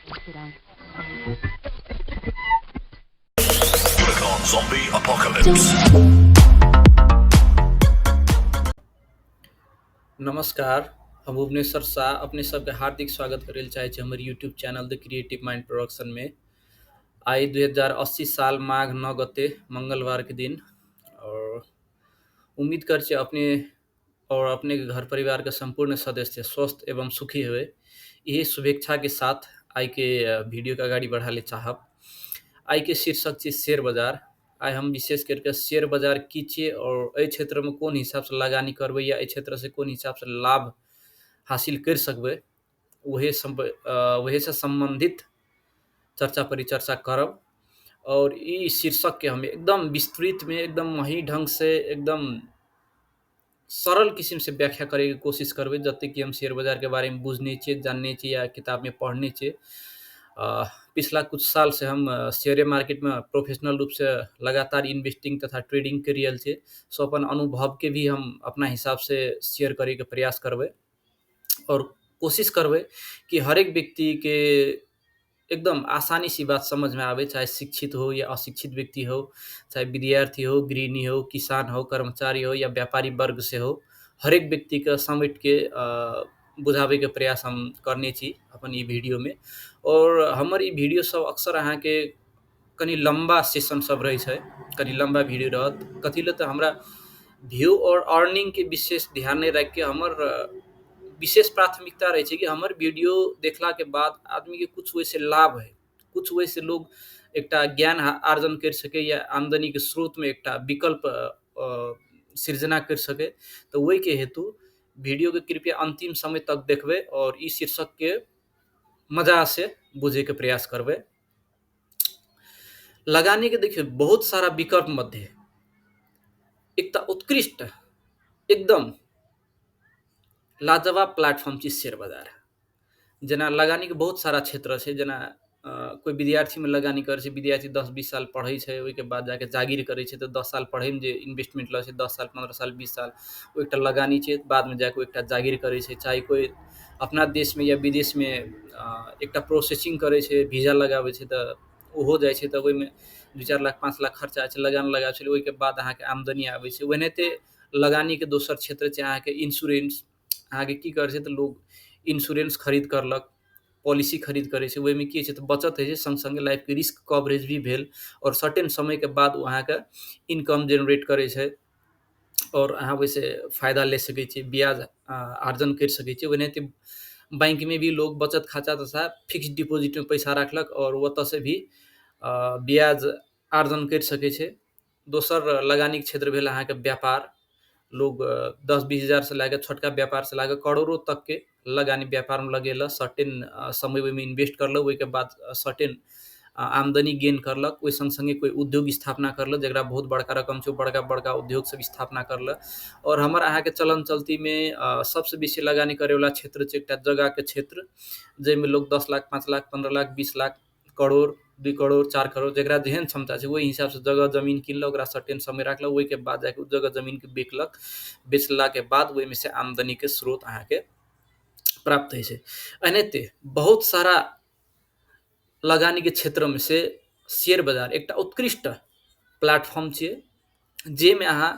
Zombie Apocalypse. नमस्कार, हम भुवनेश्वर शाह अपने सबके हार्दिक स्वागत करै लए चाहै छी हमर YouTube channel the creative mind production में। आइ 2080 साल माघ 9 गते मंगलवार के दिन और उम्मीद कर छी अपने और अपने के घर परिवार के संपूर्ण सदस्य स्वस्थ एवं सुखी हुए। यही शुभेच्छा के साथ आइ के वीडियो के अगाडि बढ़ाले चाहब। आइ के शीर्षक छी शेयर बाजार। आइ हम विशेष करके शेयर बाजार की छियै और एहि क्षेत्र में कोन हिसाब से लगानी करबै या एहि क्षेत्र से कोन हिसाब से लाभ हासिल कर सकबै, वहे से संबंधित चर्चा परिचर्चा करब। और ई शीर्षक के हम एकदम विस्तृत में एकदम वही ढंग से एकदम सरल किसिम से व्याख्या करे के कोशिश करबै, जते कि हम शेयर बाजार के बारे में बुझने छियै, जानने छियै या किताब में पढ़ने छियै। पिछला कुछ साल से हम शेयर मार्केट में प्रोफेशनल रूप से लगातार इन्वेस्टिंग तथा ट्रेडिंग कर रहल छियै। सो अपन अनुभव के भी हम अपना हिसाब से शेयर करे के प्रयास करबै और कोशिश करबै कि हरेक व्यक्ति के एकदम आसानी सी बात समझ में आवे, चाहे शिक्षित हो या अशिक्षित व्यक्ति हो, चाहे विद्यार्थी हो, गृहिणी हो, किसान हो, कर्मचारी हो या व्यापारी वर्ग से हो, हरेक व्यक्ति के समेट के बुझावे के प्रयास हम करने छी अपन ई वीडियो में। और हमर ई वीडियो सब अक्सर अहाँके कनि लम्बा सेशन सब रहै छै, कनि लम्बा वीडियो रहत। कथी लए तऽ हमरा व्यू और अर्निंग के विशेष ध्यान नहि राखि के हमर विशेष प्राथमिकता रहै छै कि हमर वीडियो देखला के बाद आदमी के कुछ ओहिसँ लाभ है, कुछ ओहिसँ लोग एकटा ज्ञान आर्जन करि सकै या आमदनी के स्रोत में एकटा विकल्प सृजना करि सकै। तऽ ओहिके हेतु वीडियो के कृपया अंतिम समय तक देखबै और ई शीर्षक के मजा से बुझे के प्रयास करबै। लगानी के देखियौ बहुत सारा विकल्प मध्य एकटा उत्कृष्ट एकदम लाजवाब प्लेटफॉर्म छी शेयर बाजार। जेना लगानी के बहुत सारा क्षेत्र छै, जेना कोइ विद्यार्थी में लगानी करै छै, विद्यार्थी 10-20 साल पढ़ै छै, ओहिके बाद जाके जागीर करै छै, तऽ 10 साल पढ़ैमे जे इन्वेस्टमेंट लगै छै, 10 साल 15 साल 20 साल, ओ एकटा लगानी छै, बादमे जाके ओ एकटा जागीर करै छै। चाहे कोइ अपना देशमे या विदेशमे एकटा प्रोसेसिंग करै छै, वीजा लगाबै छै, तऽ ओहो जाइ छै, तऽ ओहिमे 2-4 लाख 5 लाख खर्चा होइ छै, लगान लगाबै छै, ओहिके बाद अहाँके आमदनी आबै छै। ओनाहिते लगानीके दोसर क्षेत्र छै अहाँके इन्स्योरेंस। अहाँके की करै छै तऽ लोग इन्स्योरेंस खरीद करलक, पॉलिसी खरीद करै छै, ओहिमे की होइ छै तऽ बचत होइ छै, सङ्ग सङ्गे लाइफके रिस्क कवरेज भी भेल और सर्टेन समयके बाद ओ अहाँके इनकम जेनरेट करै छै और अहाँ ओहिसँ फायदा ले सकै छी, ब्याज आर्जन करि सकै छी। ओनाहिते बैंकमे भी लोग बचत खाता तथा फिक्स्ड डिपॉजिटमे पैसा राखलक और ओतऽसँ भी ब्याज आर्जन करि सकै छै। दोसर लगानीके क्षेत्र भेल अहाँके व्यापार। लोग 10-20 हजार से लए कऽ छोटका व्यापार से लए कऽ करोड़ों तक के लगानी व्यापार में लगेलक, सर्टेन समय ओहिमे इन्वेस्ट करलक, ओहिके बाद सर्टेन आमदनी गेन करलक। ओहि सङ्ग सङ्गे कोइ उद्योग स्थापना करलक, जकरा बहुत बड़का रकम छै, बड़का बड़का उद्योग सब स्थापना करलक। और हमर अहाँके चलन चलतीमे सबसँ बेसी लगानी करैवला क्षेत्र छै एकटा जगहके क्षेत्र, जाहिमे लोग 10 लाख 5 लाख 15 लाख 20 लाख करोड़ 2 करोड़ 4 करोड़ जकरा जेहन क्षमता छै ओहि हिसाबसँ जगह जमीन किनलक, ओकरा सर्टेन समय राखलक, ओहिके बाद जाके ओ जगह जमीनके बेचलक, बेचलाके बाद ओहिमे से आमदनीके स्रोत अहाँके प्राप्त होइ छै। एनाहिते बहुत सारा लगानीके क्षेत्रमे से शेयर बाजार एकटा उत्कृष्ट प्लेटफॉर्म छियै, जाहिमे अहाँ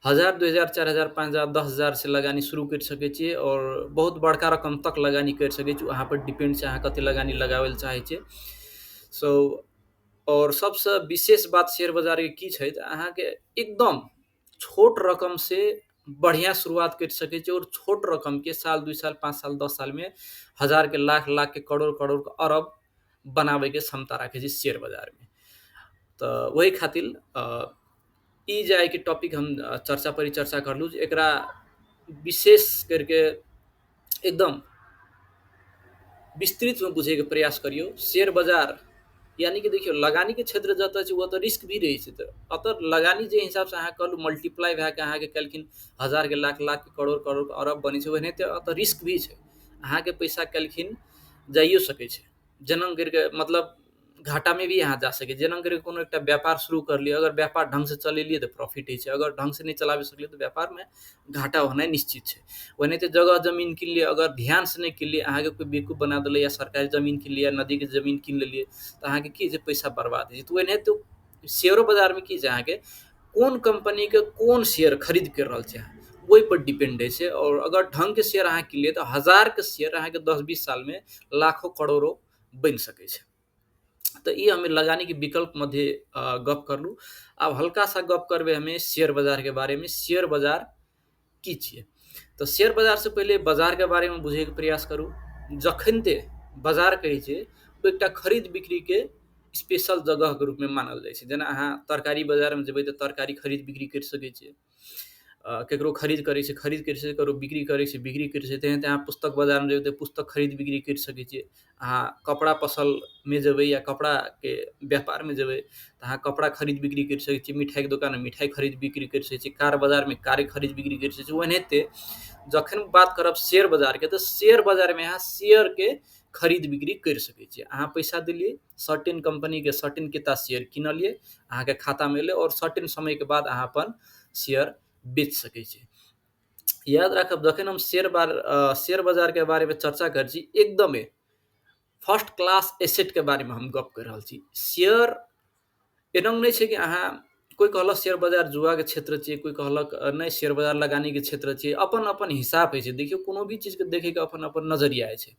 1000 2000 4000 5000 10000 से लगानी शुरू करि सकै छियै और बहुत बड़का रकम तक लगानी करि सकै छी। अहाँ पर डिपेंड छै अहाँ कते लगानी लगाबै लए चाहै छियै। सो और सबसँ विशेष बात शेयर बाजारके की छै तऽ अहाँके एकदम छोट रकम से बढ़िया शुरुआत करि सकै छी और छोट रकम के साल 2 साल 5 साल 10 साल में हजार के लाख लाख के करोड़ करोड़ के अरब बनाबैके क्षमता राखै छै शेयर बाजारमे। तऽ ओहि खातिर ई जे आइके टॉपिक हम चर्चा परिचर्चा करलहुँ, एकरा विशेष करके एकदम विस्तृतमे बुझैके प्रयास करियौ। शेयर बाजार यानी कि देखियौ लगानीके क्षेत्र जतऽ छै ओतऽ रिस्क भी रहै छै, तऽ अतऽ लगानी जे हिसाबसँ अहाँ कहलहुँ मल्टीप्लाई भए कऽ अहाँके कलखिन हजार के लाख लाख के करोड़ करोड़ के अरब बनै छै, ओनाहिते अतऽ रिस्क भी छै। अहाँके पैसा कलखिन जाइयो सकै छै, जेना करिके मतलब घाटामे भी अहाँ जा सकै छी। जेना करि कोनो एकटा व्यापार शुरू करलियै, अगर व्यापार ढङ्गसँ चलेलियै तऽ प्रॉफिट होइ छै, अगर ढङ्गसँ नहि चलाबि सकलियै तऽ व्यापारमे घाटा होनाइ निश्चित छै। ओनाहिते जगह जमीन किनलियै, अगर ध्यानसँ नहि किनलियै, अहाँके कोइ बेवकूफ बना देलै या सरकारी जमीन किनलियै या नदीके जमीन कीन लेलियै तऽ अहाँके की छै, पैसा बर्बाद होइ छै। तऽ ओनाहिते शेयरो बजारमे की छै, अहाँके कोन कम्पनीके कोन शेयर खरीद कर रहल छै अहाँ, ओहिपर डिपेंड होइ छै। आओर अगर ढङ्गके शेयर अहाँ किनलियै तऽ 1000के शेयर अहाँके 10-20 सालमे लाखों करोड़ों बनि सकै छै। तऽ ई हमे लगानीके विकल्प मध्ये गप करलहुँ। आब हल्का सा गप करबै हमे शेयर बजारके बारेमे। शेयर बजार की छियै? तऽ शेयर बजारसँ पहिले बजारके बारेमे बुझैके प्रयास करू। जखनिते बजार कहै छै, ओ एकटा खरीद बिक्रीके स्पेशल जगहके रूपमे मानल जाइ छै। जेना अहाँ तरकारी बजारमे जेबै तऽ तरकारी खरीद बिक्री करि सकै छियै, केकरो खरीद करै छै खरीद करि सकै, केकरो बिक्री करै छै बिक्री करि सकै। तेनाहिते अहाँ पुस्तक बजारमे जेबै तऽ पुस्तक खरीद बिक्री करि सकै छियै। अहाँ कपड़ा पसलमे जेबै या कपड़ाके व्यापारमे जेबै तऽ अहाँ कपड़ा खरीद बिक्री करि सकै छियै। मिठाइके दोकानमे मिठाइ खरीद बिक्री करि सकै छियै। कार बजारमे कार खरीद बिक्री करि सकै छियै। ओनाहिते जखन बात करब शेयर बजारके, तऽ शेयर बजारमे अहाँ शेयरके खरीद बिक्री करि सकै छियै। अहाँ पैसा देलियै, सर्टेन कम्पनीके सर्टेन किता शेयर किनलियै, अहाँके खातामे एलै आओर सर्टेन समयके बाद अहाँ अपन शेयर बेच सकै छी। याद राखब, जखन हम शेयर बजारके बारेमे चर्चा करै छी, एकदमे फर्स्ट क्लास एसेटके बारेमे हम गप करि रहल छी। शेयर एना नहि छै कि अहाँ कोइ कहलक शेयर बजार जुआके क्षेत्र छियै, कोइ कहलक नहि शेयर बजार लगानीके क्षेत्र छियै। अपन अपन हिसाब होइ छै। देखियौ, कोनो भी चीजके देखैके अपन अपन नजरिया होइ छै।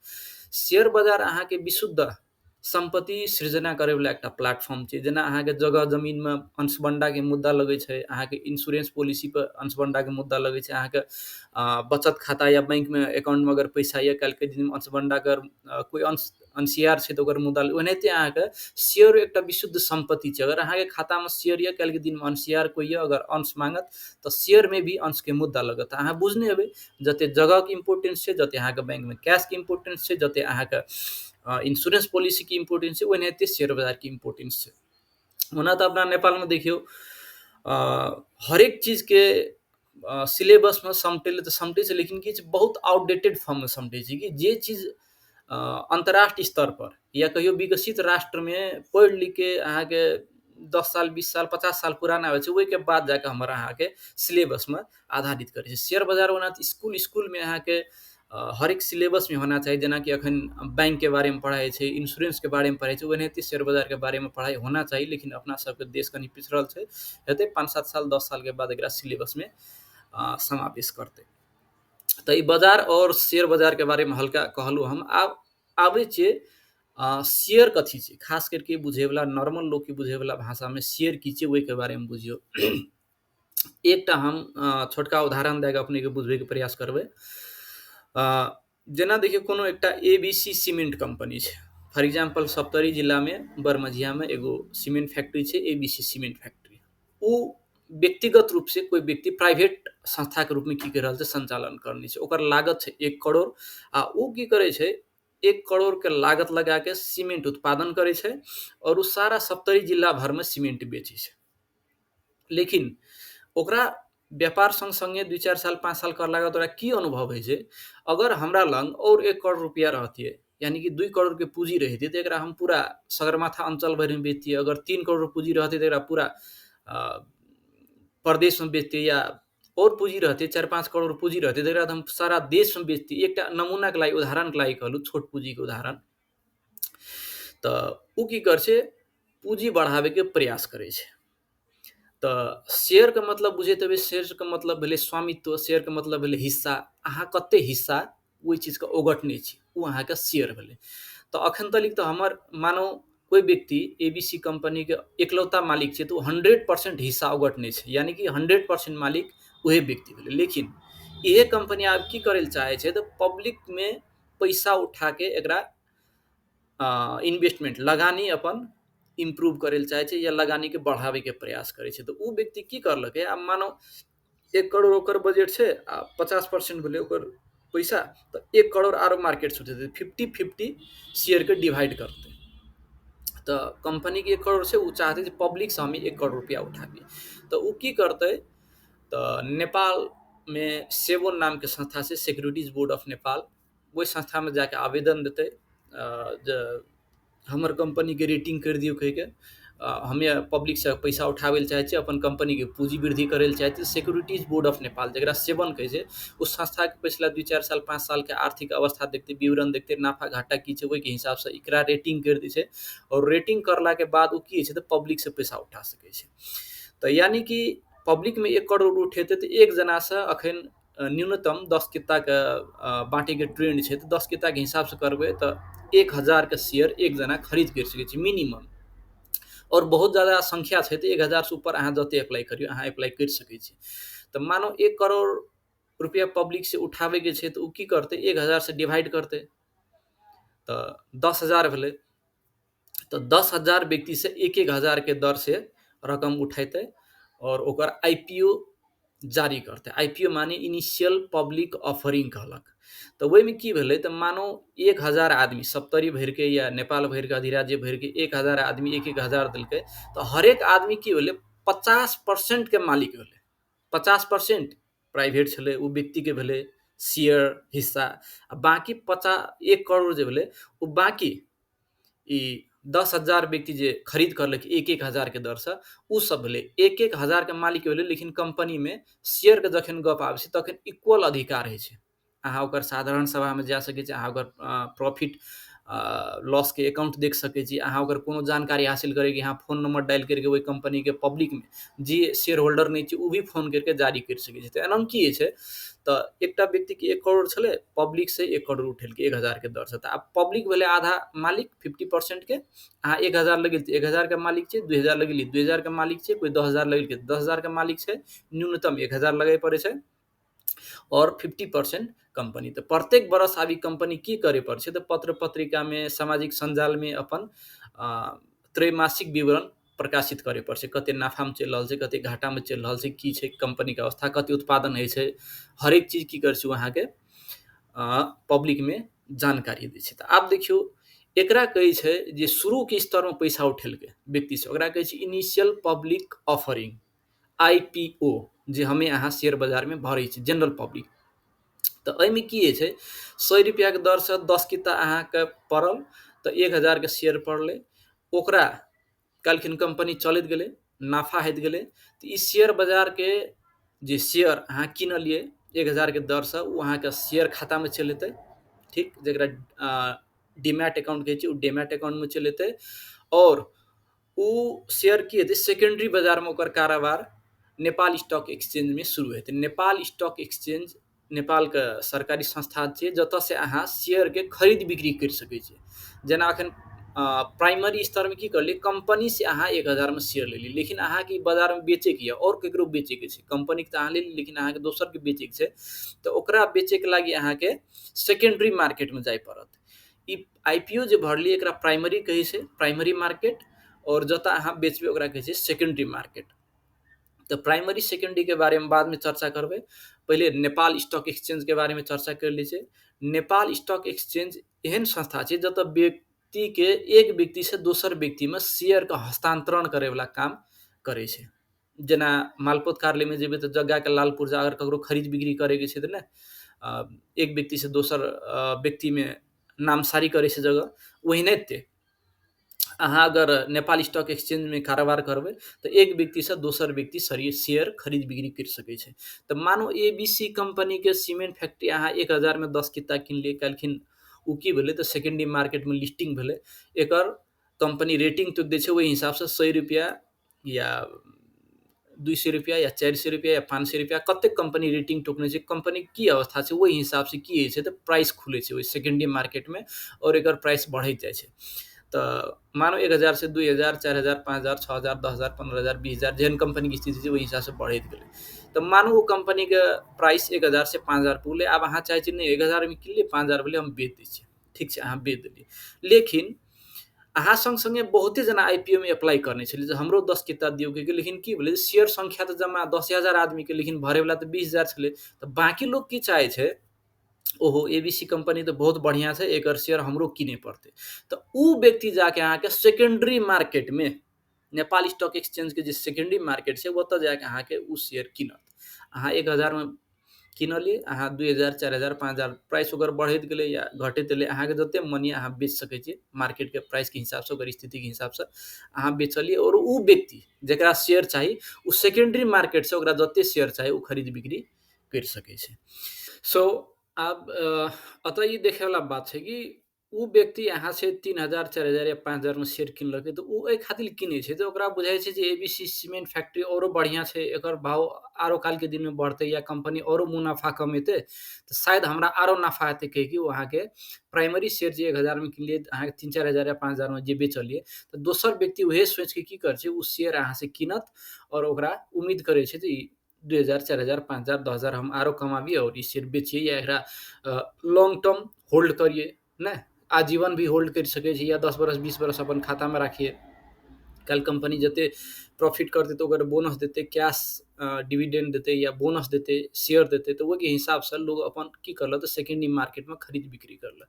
शेयर बजार अहाँके विशुद्ध सम्पत्ति सृजना करैवला एकटा प्लेटफॉर्म छै। जेना अहाँके जगह जमीनमे अंशबंडाके मुद्दा लगै छै, अहाँके इन्स्योरेंस पॉलिसी पर अंशबंडाके मुद्दा लगै छै, अहाँके बचत खाता या बैंकमे अकाउंटमे अगर पैसा यऽ काल्हिके दिनमे अंशबंडाके कोइ अंशियार छै तऽ ओकर मुद्दा। ओनाहिते अहाँके शेयर एकटा विशुद्ध सम्पत्ति छै। अगर अहाँके खातामे शेयर यऽ, काल्हिके दिनमे अंशियार कोइ यऽ, अगर अंश मांगत तऽ शेयरमे भी अंशके मुद्दा लगत। तऽ अहाँ बुझने हेबै, जते जगहके इम्पोर्टेंस छै, जते अहाँके बैंकमे कैशके इम्पोर्टेंस छै, जते अहाँके इन्स्योरेंस पॉलिसीके इम्पोर्टेंस छै, ओनाहिते शेयर बजारके इम्पोर्टेंस छै। ओना तऽ अपना नेपालमे देखियौ, हरेक चीजके सिलेबसमे समटै लए तऽ समटै छै, लेकिन किछु बहुत आउटडेटेड फॉर्ममे समटै छै कि जे चीज अन्तर्राष्ट्रीय स्तर पर या कहियो विकसित राष्ट्रमे पढ़ि लिखके अहाँके 10 साल 20 साल 50 साल पुराना होइ छै, ओहिके बाद जाकऽ हमर अहाँके सिलेबसमे आधारित करै छै। शेयर बजार ओना तऽ इसकुलमे अहाँके हरेक सिलेबसमे होना चाही। जेनाकि अखन बैंकके बारेमे पढ़ाइ छै, इन्स्योरेंसके बारेमे पढ़ाइ छै, ओनाहिते शेयर बजारके बारेमे पढ़ाइ होना चाही। लेकिन अपना सबके देश कनि पिछड़ल छै, हेतै 5-7 साल 10 सालके बाद एकरा सिलेबसमे समावेश करतै। तऽ ई बाजार आओर शेयर बजारके बारेमे हल्का कहलहुँ हम। आब आबै छियै शेयर कथी छै, खास करके बुझैवला नॉर्मल लोकके बुझैवला भाषामे शेयर की छै ओहिके बारेमे बुझियौ। एकटा हम छोटका उदाहरण दए कऽ अपनेके बुझबैके प्रयास करबै। जेना देखियौ, कोनो एकटा ABC cement company छै। फॉर एग्जाम्पल सप्तरी जिलामे बरमझियामे एगो सीमेंट फैक्ट्री छै, ABC cement factory. ओ व्यक्तिगत रूपसँ कोइ व्यक्ति प्राइवेट संस्थाके रूपमे की करि रहल छै, सञ्चालन करने छै। ओकर लागत छै 1 करोड़ आ ओ की करै छै, 1 करोड़के लागत लगाके सीमेंट उत्पादन करै छै और ओ सारा सप्तरी जिला भरमे सीमेंट बेचै छै। लेकिन ओकरा व्यापार सँग सँगे 2-4 साल 5 साल करलाके बाद ओकरा की अनुभव होइ छै, अगर हमरा लग और 1 करोड़ रुपया रहतियै, यानी कि 2 करोड़ के पूँजी रहितै तऽ एकरा हम पूरा सगरमाथा अञ्चल भरिमे बेचतियै। अगर 3 करोड़ पूँजी रहतै तऽ एकरा पूरा प्रदेशमे बेचतियै, या और पूँजी रहतै 4-5 करोड़ पूँजी रहतै तऽ एकरा हम सारा देशमे बेचतियै। एकटा नमूनाके लागि, उदाहरणके लागि कहलहुँ, छोट पूँजीके उदाहरण। तऽ ओ की करै छै, पूँजी बढ़ाबैके प्रयास करै छै। तऽ शेयरके मतलब बुझैत हेबै, शेयरके मतलब भेलै स्वामित्व, शेयरके मतलब भेलै हिस्सा। अहाँ कते हिस्सा ओहि चीजके ओगटने छी, ओ अहाँके शेयर भेलै। तऽ अखन तलिक तऽ हमर मानव कोइ व्यक्ति एबीसी कम्पनीके एकलौता मालिक छै तऽ ओ 100% हिस्सा ओगटने छै, यानी कि 100% मालिक उहे व्यक्ति भेलै। लेकिन इहे कम्पनी आब की करै लए चाहै छै तऽ पब्लिकमे पैसा उठाके एकरा इन्वेस्टमेंट लगानी अपन इम्प्रूव करै लए चाहै छै या लगानीके बढ़ाबैके प्रयास करै छै। तऽ ओ व्यक्ति की करलकै, आब मानो 1 करोड़ ओकर बजट छै आ 50% भेलै ओकर पैसा, तऽ 1 करोड़ आरो मार्केट से उठेतै, 50-50 शेयरके डिवाइड करतै। तऽ कम्पनीके 1 करोड़ छै, ओ चाहतै जे पब्लिकसँ हम 1 करोड़ रुपया उठाबी। तऽ ओ की करतै, तऽ नेपालमे सेबोन नामके संस्था छै, सिक्योरिटीज बोर्ड ऑफ नेपाल, ओहि संस्थामे जाके आवेदन देतै जे हमर कम्पनीके रेटिंग करि दियौ कहिके, हमे पब्लिकसँ पैसा उठाबै लए चाहै छियै, अपन कम्पनीके पूँजी वृद्धि करै लए चाहै छियै। सिक्योरिटीज बोर्ड ऑफ नेपाल जकरा सेवन कहै छै, ओ संस्थाके पिछला 2 4 साल 5 सालके आर्थिक अवस्था देखतै, विवरण देखतै, नाफा घाटा की छै, ओहिके हिसाबसँ एकरा रेटिंग करि दै छै। आओर रेटिंग करलाके बाद ओ की होइ छै तऽ पब्लिकसँ पैसा उठा सकै छै। तऽ यानि कि पब्लिकमे 1 करोड़ उठेतै तऽ एक जनासँ अखन न्यूनतम 10 कित्ताके बाँटैके ट्रेंड छै, तऽ 10 कित्ताके हिसाबसँ करबै तऽ 1000के शेयर एक जना खरीद करि सकै छै मिनिमम। और बहुत ज़्यादा संख्या छै तऽ 1000 से ऊपर अहाँ जते अप्लाई करियौ अहाँ अप्लाई करि सकै छी। तऽ मानो 1 करोड़ रुपया पब्लिक से उठाबैके छै तऽ ओ की करतै, 1000 से डिवाइड करतै तऽ 10,000 भेलै। तऽ 10,000 व्यक्ति से 1-1 हजार के दर से रकम उठेतै और ओकर IPO जारी करतै। IPO माने इनिशियल पब्लिक ऑफरिंग कहलक। तऽ ओहिमे की भेलै तऽ मानो 1000 आदमी सप्तरी भरिके या नेपाल भरिके अधिराज्य भरिके 1000 आदमी 1-1 हजार देलकै तऽ हरेक आदमी की भेलै 50% के मालिक भेलै। 50% प्राइवेट छलै, ओ व्यक्तिके भेलै शेयर हिस्सा, आ बाँकी 1 करोड़ जे भेलै ओ बाँकी ई 10,000 व्यक्ति जे खरीद करलक 1-1 हजार के दरसँ ओ सब भेलै 1-1 हजार के मालिक भेलै। लेकिन कंपनीमे शेयरके जखन गप आबै छै तखन इक्वल अधिकार होइ छै। अहाँ ओकर साधारण सभामे जा सकै छी, अहाँ ओकर प्रॉफिट लॉसके अकाउंट देख सकै छी, अहाँ ओकर कोनो जानकारी हासिल करैके अहाँ फोन नंबर डायल करके ओहि कंपनीके पब्लिकमे जे शेयर होल्डर नहि छै ओ भी फोन करके जारी करि सकै छै। तऽ एनामे की होइ छै तऽ एकटा व्यक्तिके 1 करोड़ छलै, पब्लिकसँ 1 करोड़ उठेलकै 1000 के दरसँ। तऽ आब पब्लिक भेलै आधा मालिक 50% के, अहाँ 1000 लगेलियै तऽ 1000 के मालिक छै, 2000 लगेलियै 2000 के मालिक छै, कोइ 10,000 लगेलकै 10,000 के मालिक छै, न्यूनतम 1000 लगै पड़ै छै और 50% कंपनी। तऽ प्रत्येक बरस आब ई कंपनी की करे पड़ै छै तऽ पत्र पत्रिकामे सामाजिक सञ्जालमे अपन त्रैमासिक विवरण प्रकाशित करे पड़ै छै। कते नाफामे चलि रहल छै, कते घाटामे चलि रहल छै, की छै कंपनीके अवस्था, कते उत्पादन होइ छै, हरेक चीज की करै छै ओ अहाँके पब्लिकमे जानकारी दै छै। तऽ आब देखियौ एकरा कहै छै जे शुरूके स्तरमे पैसा उठेलकै व्यक्तिसँ, ओकरा कहै छै इनिशियल पब्लिक ऑफरिंग IPO, जे हमे अहाँ शेयर बजारमे भरै छी जनरल पब्लिक। तऽ एहिमे की होइ छै 100 रुपैआके दरसँ 10 कित्ता अहाँके पड़ल तऽ 1000 के शेयर पड़लै, ओकरा काल्हिखिन कंपनी चलैत गेलै, नाफा होइत गेलै, तऽ ई शेयर बजारके जे शेयर अहाँ किनलियै 1000 के दरसँ ओ अहाँके शेयर खातामे चलि एतै, ठीक, जकरा डीमैट अकाउंट कहै छै ओ डीमैट अकाउंटमे चलि एतै। और ओ शेयर की हेतै सेकेंडरी बजारमे ओकर कारोबार नेपाल स्टॉक एक्सचेंजमे शुरू हेतै। नेपाल स्टॉक एक्सचेंज नेपालके सरकारी संस्था छियै जतऽसँ अहाँ शेयरके खरीद बिक्री करि सकै छियै। जेना अखन प्राइमरी स्तरमे की करलियै, कंपनीसँ अहाँ 1000मे शेयर लेलियै, लेकिन अहाँके बाजारमे बेचैके यऽ और ककरो बेचैके छै, कंपनीके तऽ अहाँ लेलियै लेकिन अहाँके दोसरके बेचैके छै, तऽ ओकरा बेचैके लागि अहाँके सेकेंडरी मार्केटमे जाय पड़त। ई IPO जे भरलियै एकरा प्राइमरी कहै छै, प्राइमरी मार्केट, और जतऽ अहाँ बेचबै ओकरा कहै छै सेकेंडरी मार्केट। तऽ प्राइमरी सेकेंडरी के बारेमे बादमे चर्चा करबै, पहिले नेपाल स्टॉक एक्सचेंजके बारेमे चर्चा करि लै छै। नेपाल स्टॉक एक्सचेंज एहन संस्था छै जतऽ व्यक्तिके एक व्यक्तिसँ दोसर व्यक्तिमे शेयरके हस्तान्तरण करैवला काम करै छै। जेना मालपोत कार्यालयमे जेबै तऽ जग्गाके लाल पुर्जा अगर ककरो खरीद बिक्री करैके छै तऽ ने एक व्यक्तिसँ दोसर व्यक्तिमे नामसारी करै छै जगह, ओहिनाहिते अहाँ अगर नेपाल स्टॉक एक्सचेंजमे कारोबार करबै तऽ एक व्यक्तिसँ दोसर व्यक्ति शेयर खरीद बिक्री करि सकै छै। तऽ मानो ABC कंपनीके सीमेंट फैक्ट्री अहाँ 1000मे 10 कित्ता किनलियै, काल्हिखिन ओ की भेलै तऽ सेकेंडरी मार्केटमे लिस्टिंग भेलै, एकर कंपनी रेटिंग तोकि दै छै, ओहि हिसाबसँ 100 रुपैआ या 200 रुपैआ या 400 रुपैआ या 500 रुपैआ कतेक कंपनी रेटिंग टोकने छै, कंपनीके की अवस्था छै ओहि हिसाबसँ की होइ छै तऽ प्राइस खुलै छै ओहि सेकेंडरी मार्केटमे और एकर प्राइस बढ़ैत जाइ छै। तऽ मानो 1000 से 2000, 4000, 5000, 6000, 10000, 15000, 20000 जेहन कंपनीके स्थिति छै ओहि हिसाबसँ बढ़ैत गेलै। तऽ मानू ओ कंपनीके प्राइस 1000 से 5000 पुगलै, आब अहाँ चाहै छी नहि 1000मे किनलियै 5000 भेलै हम बेच दै छियै, ठीक छै अहाँ बेच देलियै, लेकिन अहाँ सँग सँगे बहुते जना IPO मे अप्लाई करने छलै जे हमरो 10 कित्ता दियौ कहिके, लेकिन की भेलै शेयर संख्या तऽ जमा 10,000 आदमीके, लेकिन भरैवला तऽ 20,000 छलै। तऽ बाँकी लोक की चाहै छै, ओहो ABC company तऽ बहुत बढ़िआँ छै, एकर शेयर हमरो किनै पड़तै। तऽ उ व्यक्ति जाके अहाँके सेकेंडरी मार्केटमे नेपाल स्टॉक एक्सचेंजके जे सेकेंडरी मार्केट छै ओतऽ जाके अहाँके उ शेयर कीनत। अहाँ 1000मे किनलियै अहाँ 2000 4000 5000 प्राइस ओकर बढ़ैत गेलै या घटैत गेलै, अहाँके जतेक मन यऽ अहाँ बेच सकै छियै। मार्केटके प्राइसके हिसाबसँ, ओकर स्थितिके हिसाबसँ अहाँ बेचलियै और उ व्यक्ति जकरा शेयर चाही उ सेकेंडरी मार्केटसँ ओकरा जतेक शेयर चाही उ खरीद बिक्री करि सकै छै। सो आब एतऽ ई देखैवला बात छै कि उ व्यक्ति अहाँ से 3000 4000 या 5000 में शेयर किनलकै तऽ उ एहि खातिर किनै छै तऽ ओकरा बुझाइ छै जे ABC cement फैक्ट्री औरो बढ़िआँ छै, एकर भाव आरो कालके दिनमे बढ़तै या कंपनी औरो मुनाफा कमेतै तऽ शायद हमरा आरो नफा हेतै, कहिके ओ अहाँके प्राइमरी शेयर जे 1000 में किनलियै अहाँके 3 4000 या 5000 में जे बेचलियै तऽ दोसर व्यक्ति उहे सोचिके की करै छै, उ शेयर अहाँ से कीनत और ओकरा उम्मीद करै छै जे ई 2000 4000 5000 10000 हम आरो कमाबी और ई शेयर बेचियै या एकरा लॉन्ग टर्म होल्ड करियै, ने आजीवन भी होल्ड करि सकै छी या 10 बरस 20 बरस अपन खातामे राखियै। काल्हि कंपनी जते प्रॉफिट करतै तऽ ओकर बोनस देतै, कैश डिविडेंड देतै या बोनस देतै, शेयर देतै, तऽ ओहिके हिसाबसँ लोग अपन की करलक तऽ सेकेंडरी मार्केटमे खरीद बिक्री करलक।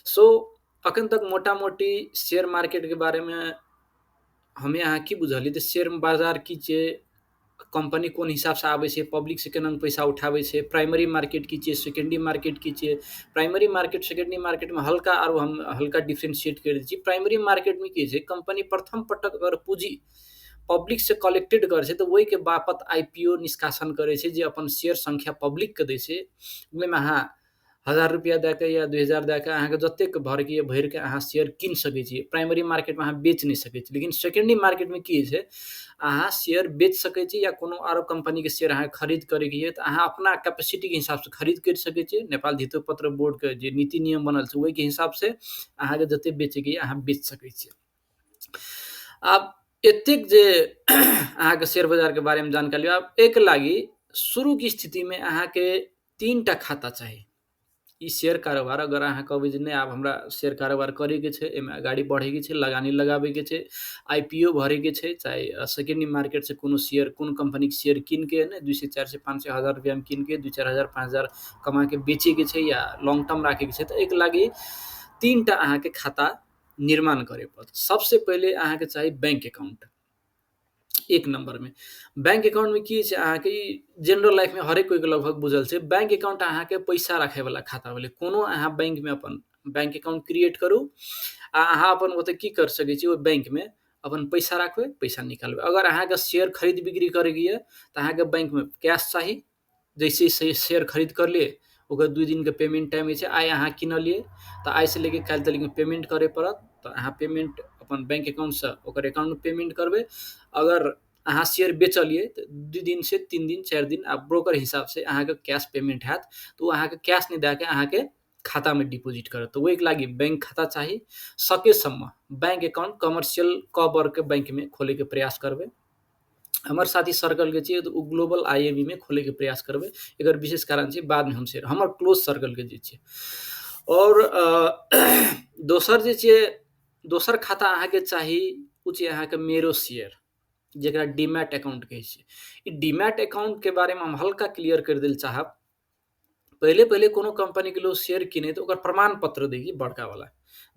सो अखन तक मोटा मोटी शेयर मार्केटके बारेमे हमे अहाँ की बुझलियै तऽ शेयर बाजार की छियै, कंपनी कोन हिसाबसँ आबै छै, पब्लिक से केना पैसा उठाबै छै, प्राइमरी मार्केट की छियै, सेकेंडरी मार्केट की छियै। प्राइमरी मार्केट सेकेंडरी मार्केटमे हल्का आरो हम हल्का डिफ्रेंशिएट करि दै छी। प्राइमरी मार्केटमे की छै, कंपनी प्रथम पटक अगर पूँजी पब्लिक से कलेक्टेड करै छै तऽ ओहिके बापत IPO निष्कासन करै छै, जे अपन शेयर संख्या पब्लिकके दै छै। ओहिमे अहाँ 1000 रुपैआ दए कऽ या 2000 दए कऽ अहाँके जतेक भरके भरिके अहाँ शेयर कीन सकै छी। प्राइमरी मार्केटमे अहाँ बेच नहि सकै छी, लेकिन सेकेंडरी मार्केटमे की होइ छै, अहाँ शेयर बेच सकै छी या कोनो आरो कंपनीके शेयर अहाँके खरीद करैके यऽ तऽ अहाँ अपना कैपेसिटीके हिसाबसँ खरीद करि सकै छी। नेपाल धितोपत्र बोर्डके जे नीति नियम बनल छै ओहिके हिसाबसँ अहाँके जतेक बेचैके यऽ अहाँ बेच सकै छी। आब एतेक जे अहाँके शेयर बाजारके बारेमे जानकारी लिअ। आब एहिके लागि शुरूके स्थितिमे अहाँके 3 टा खाता चाही। ई शेयर कारोबार अगर अहाँ कहबै जे नहि आब हमरा शेयर कारोबार करैके छै, एहिमे अगाडि बढ़ैके छै, लगानी लगाबैके छै, IPO भरैके छै, चाहे सेकेंडरी मार्केट से कोनो शेयर कोनो कंपनीके शेयर कीनके ने 200 400 500 1000 रुपैआमे कीनके 2 4000 5000 कमाके बेचैके छै या लॉन्ग टर्म राखैके छै तऽ एहिके लागि 3 टा अहाँके खाता निर्माण करै पड़त। सबसे पहिले अहाँके चाही बैंक अकाउंट। एक नंबर में बैंक अकाउंट में की छै, अहाँके ई जनरल लाइफ में हरेक कोई के लगभग बुझल छै। बैंक अकाउंट अहाँके पैसा राखै वाला खाता भेलै। कोनो अहाँ बैंक में अपन बैंक अकाउंट क्रिएट करू आ अहाँ अपन ओतऽ की कर सकै छी, ओहि बैंक में अपन पैसा राखबै, पैसा निकालबै। अगर अहाँके शेयर खरीद बिक्री करैके यऽ तऽ अहाँके बैंक में कैश चाही। जैसे शेयर खरीद कर लिए ओकर 2 दिन के पेमेंट टाइम होइ छै। आइ अहाँ किनलियै तऽ आइसँ लेके काल्हि तक पेमेंट करय पड़त, तऽ अहाँ पेमेंट अपन बैंक अकाउंटसँ ओकर अकाउंटमे पेमेंट करबै। अगर अहाँ शेयर बेचलियै तऽ 2 दिन से 3 दिन 4 दिन आ ब्रोकर हिसाबसँ अहाँके कैश पेमेंट हैत, तऽ ओ अहाँके कैश नहि दए कऽ अहाँके खातामे डिपोजिट करत। तऽ ओहिके लागि बैंक खाता चाही। सकेसम्म बैंक अकाउंट कमर्शियल क वर्गके बैंकमे खोलैके प्रयास करबै। हमर साथी सर्कलके छियै तऽ ओ ग्लोबल IAB में खोलैके प्रयास करबै। एकर विशेष कारण छै, बादमे हम शेयर हमर क्लोज सर्कलके जे छियै। और दोसर जे छियै, दोसर खाता अहाँके चाही, ओ छै अहाँके मेरो शेयर, जकरा डीमैट अकाउंट कहै छै। ई डीमैट अकाउंटके बारेमे हम हल्का क्लियर करि दै लए चाहब। पहिले पहिले कोनो कंपनीके लोग शेयर किनै तऽ ओकर प्रमाण पत्र दै कि बड़कावला,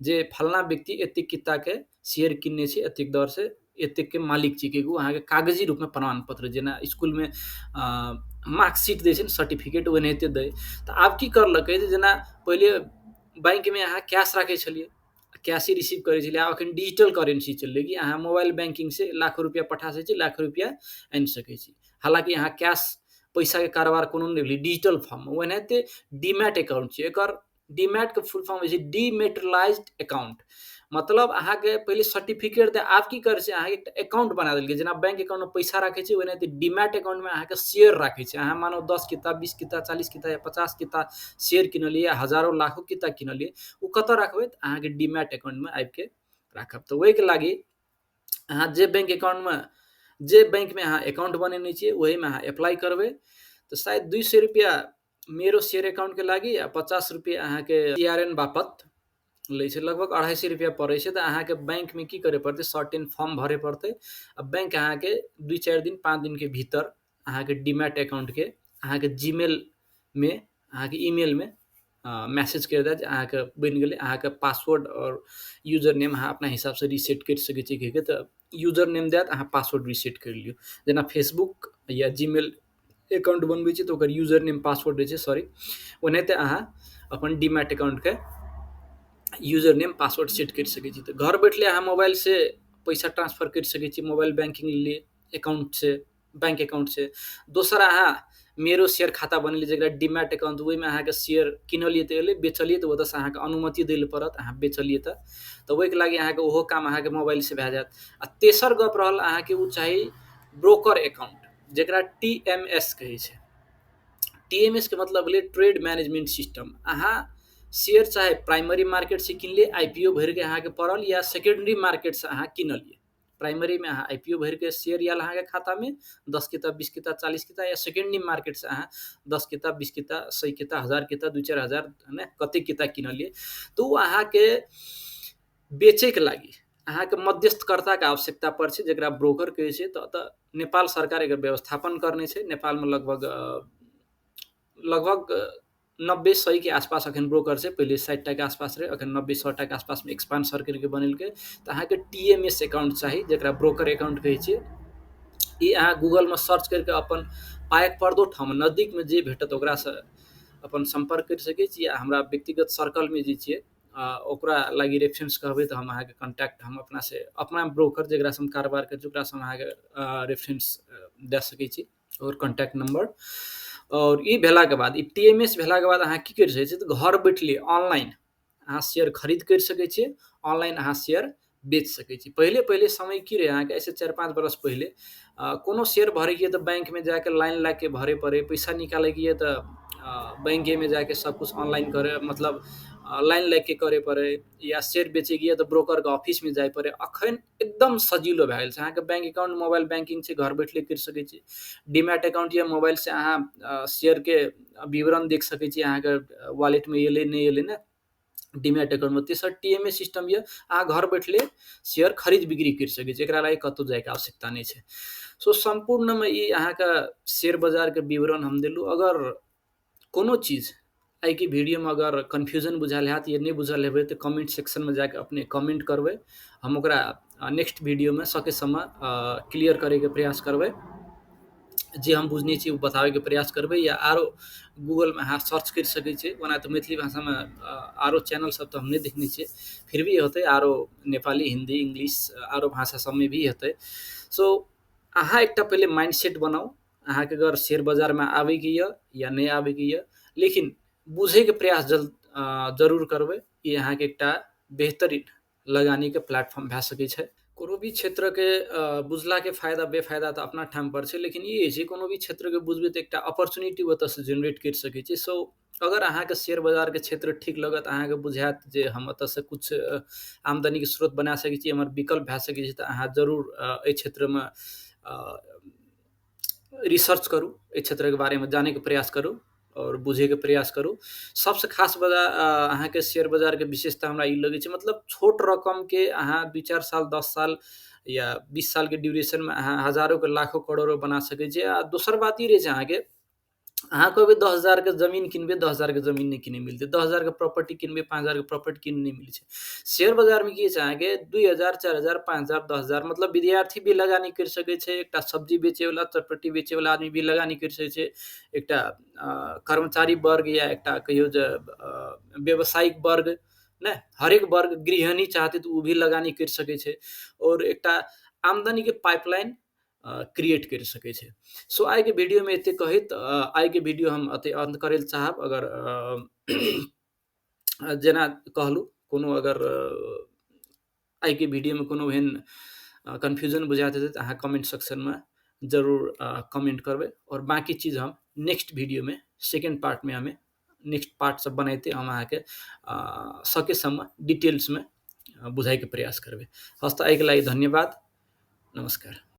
जे फलना व्यक्ति एतेक कित्ताके शेयर किनने छै, एतेक दरसँ एतेकके मालिक छी, कि ओ अहाँके कागजी रूपमे प्रमाण पत्र, जेना स्कूलमे मार्कशीट दै छै ने, सर्टिफिकेट, ओनाहिते दै। तऽ आब की करलकै जे जेना पहिले बैंकमे अहाँ कैश राखै छलियै, कैशे रिसीव करै छलियै, आब एखन डिजिटल करेंसी चललै कि अहाँ मोबाइल बैंकिंगसँ लाखों रुपैआ पठा सकै छी, लाखों रुपैआ आनि सकै छी। हालाँकि अहाँ कैश पैसाके कारोबार कोनो नहि भेलै डिजिटल फॉर्ममे। ओनाहिते डीमैट अकाउंट छै। एकर डीमैटके फुल फॉर्म होइ छै डीमेटेरियलाइज्ड अकाउंट। मतलब अहाँके पहिले सर्टिफिकेट दे, आब की करै छै अहाँके एकटा अकाउंट बना देलकै। जेना बैंक अकाउंटमे पैसा राखै छै ओनाहिते डीमैट अकाउंटमे अहाँके शेयर राखै छै। अहाँ मानू 10 किता 20 किता 40 किता या 50 किता शेयर किनलियै या हजारों लाखों किता किनलियै, ओ कतऽ राखबै तऽ अहाँके डीमैट अकाउंटमे आबिके राखब। तऽ ओहिके लागि अहाँ जे बैंक अकाउंटमे जे बैंकमे अहाँ अकाउंट बनेने छियै ओहिमे अहाँ अप्लाई करबै तऽ शायद 200 रुपैआ मेरो शेयर अकाउंटके लागि आ 50 रुपैआ अहाँके TRN बापत लै छै, लगभग 250 रुपैआ पड़ै छै। तऽ अहाँके बैंकमे की करय पड़तै, सर्टेन फॉर्म भरय पड़तै आ बैंक अहाँके 2 4 दिन 5 दिनके भीतर अहाँके डीमैट अकाउंटके अहाँके जीमेलमे अहाँके ईमेलमे मैसेज करि देत जे अहाँके बनि गेलै। अहाँके पासवर्ड आओर यूजर नेम अहाँ अपना हिसाबसँ रिसेट करि सकै छी कहिके, तऽ यूजर नेम देत, अहाँ पासवर्ड रिसेट करि लियौ। जेना फेसबुक या जीमेल एकाउंट बनबै छी तऽ ओकर यूजर नेम पासवर्ड रहै छै, सॉरी, ओनाहिते अहाँ अपन डीमैट अकाउंटके यूजर नेम पासवर्ड सेट करि सकै छी। तऽ घर बैठले अहाँ मोबाइल से पैसा ट्रांसफर करि सकै छी, मोबाइल बैंकिंग लिए अकाउंट से, बैंक अकाउंट से। दोसर, अहाँ मेरो शेयर खाता बनेलियै जकरा डीमैट अकाउंट, ओहिमे अहाँके शेयर किनलियै तऽ एलै, बेचलियै तऽ ओतऽसँ अहाँके अनुमति दै लए पड़त अहाँ बेचलियै तऽ ओहिके लागि अहाँके ओहो काम अहाँके मोबाइलसँ भए जायत। आ तेसर गप रहल अहाँके ओ चाही ब्रोकर अकाउंट, जकरा TMS कहै छै। TMS के मतलब भेलै ट्रेड मैनेजमेंट सिस्टम। अहाँ शेयर चाहे प्राइमरी मार्केट से किनलियै, IPO भरिके अहाँके पड़ल, या सेकेंडरी मार्केट से अहाँ किनलियै। प्राइमरी में अहाँ IPO भरिके शेयर आयल अहाँके खातामे 10 किता 20 किता 40 किता, या सेकेंडरी मार्केट से अहाँ 10 किता 20 किता 100 किता 1000 किता 2-4 हजार ने कते किता किनलियै, तऽ ओ अहाँके बेचैके लागि अहाँके मध्यस्थकर्ताके आवश्यकता पड़ै छै, जकरा ब्रोकर कहै छै। तऽ एतऽ नेपाल सरकार एकर व्यवस्थापन करने छै। नेपालमे लगभग लगभग 90-100 के आसपास अखन ब्रोकर छै, पहिले 60 टा के आसपास रहे, अखन 90-100 टा के आसपासमे एक्सपांड करके बनेलकै। तऽ अहाँके TMS account चाही, जकरा ब्रोकर अकाउंट कहै छियै। ई अहाँ गूगलमे सर्च करिके अपन पायक पर्दो ठाम नजदीकमे जे भेटत ओकरासँ अपन सम्पर्क करि सकै छी, या हमरा व्यक्तिगत सर्कलमे जे छियै ओकरा लागि रेफरेंस कहबै तऽ हम अहाँके कॉन्टैक्ट हम अपनासँ अपना ब्रोकर जकरासँ हम कारोबार करै छी ओकरासँ हम अहाँके रेफरेंस दए सकै छी और कॉन्टैक्ट नंबर। और ई भेलाके बाद, ई TMS भेलाके बाद अहाँ की करि सकै छी तऽ घर बैठले ऑनलाइन अहाँ शेयर खरीद करि सकै छियै, ऑनलाइन अहाँ शेयर बेच सकै छी। पहिले पहिले समय की रहै अहाँके, एहिसँ 4-5 बरस पहिले कोनो शेयर भरैके तऽ बैंकमे जाके लाइन लागिके भरे पड़ै, पैसा निकालैके यऽ तऽ बैंकेमे जाके सब कुछ ऑनलाइन करे, मतलब लाइन लागिके करे पड़ै, या शेयर बेचैके यऽ तऽ ब्रोकरके ऑफिसमे जाय पड़ै। अखन एकदम सजिलो भए गेल छै, अहाँके बैंक अकाउंट मोबाइल बैंकिंग छै, घर बैठले करि सकै छी। डीमैट अकाउंट या मोबाइल से अहाँ शेयरके विवरण देख सकै छी, अहाँके वॉलेटमे एलै नहि एलै ने डीमैट अकाउंटमे। तेसर TMS system यऽ, अहाँ घर बैठले शेयर खरीद बिक्री करि सकै छी, एकरा लागि कतहु जायके आवश्यकता नहि छै। सो सम्पूर्णमे ई अहाँके शेयर बाजारके विवरण हम देलहुँ। अगर कोनो चीज एहिके वीडियोमे अगर कन्फ्यूजन बुझायल हैत या नहि बुझल हेबै तऽ कमेंट सेक्शनमे जाके अपने कमेंट करबै, हम ओकरा नेक्स्ट वीडियोमे सकेसम्म क्लियर करैके प्रयास करबै। जे हम बुझने छी ओ बताबैके प्रयास करबै, या आरो गूगलमे अहाँ सर्च करि सकै छियै। ओना तऽ मैथिली भाषामे आरो चैनल सब तऽ हम नहि देखने छियै, फिर भी होतै आरो नेपाली, हिन्दी, इंग्लिश आरो भाषा सबमे भी हेतै। सो अहाँ एकटा पहिले माइंड सेट बनाउ, अहाँके अगर शेयर बाजारमे आबैके यऽ या नहि आबैके यऽ, लेकिन बुझैके प्रयास जरूर करबै। ई अहाँके एकटा बेहतरीन लगानीके प्लेटफॉर्म भए सकै छै। कोनो भी क्षेत्रके बुझलाके फायदा बेफायदा तऽ अपना ठाम पर छै, लेकिन ई होइ छै कोनो भी क्षेत्रके बुझबै तऽ एकटा अपॉर्चुनिटी ओतऽसँ जेनरेट करि सकै छी। सो अगर अहाँके शेयर बाजारके क्षेत्र ठीक लगत, अहाँके बुझायत जे हम एतऽसँ कुछ आमदनीके स्रोत बना सकै छी, हमर विकल्प भए सकै छै, तऽ अहाँ जरूर एहि क्षेत्रमे रिसर्च करू, एहि क्षेत्रके बारेमे जानैके प्रयास करू और बुझैके प्रयास करू। सबसँ खास अहाँके शेयर बाजारके विशेषता हमरा ई लगै छै, मतलब छोट रकमके अहाँ 2-4 साल 10 साल या 20 सालके ड्यूरेशनमे अहाँ हजारों के लाखों करोड़ों बना सकै छी। आ दोसर बात ई रहै छै अहाँके, अहाँ कहबै 10,000 के जमीन किनबै, 10,000 के जमीन नहि किनै मिलतै, 10,000 के प्रॉपर्टी किनबै, 5,000 के प्रॉपर्टी किन नहि मिलै छै। शेयर बाजारमे की छै अहाँके 2,000, 4,000, 5,000, 10,000, मतलब विद्यार्थी भी लगानी करि सकै छै, एकटा सब्जी बेचैवला, चटपटी बेचैवला आदमी भी लगानी करि सकै छै, एकटा कर्मचारी वर्ग या एकटा कहियौ जे व्यावसायिक वर्ग ने, हरेक वर्ग, गृहिणी चाहतै तऽ ओ भी लगानी करि सकै छै और एकटा आमदनीके पाइपलाइन क्रिएट करि सकै छै। सो आइके वीडियोमे एतेक कहैत आइके वीडियो हम एतहि अन्त करै लए चाहब। अगर जेना कहलहुँ कोनो अगर आइके वीडियोमे कोनो एहन कन्फ्यूजन बुझाइत हेतै तऽ अहाँ कमेंट सेक्शनमे जरूर कमेंट करबै, और बाकी चीज हम नेक्स्ट वीडियोमे सेकेंड पार्टमे हमे नेक्स्ट पार्ट सब बनेतै हम अहाँके सकेसम्म डिटेल्समे बुझाइके प्रयास करबै। हस् त, एहिके लागि धन्यवाद, नमस्कार।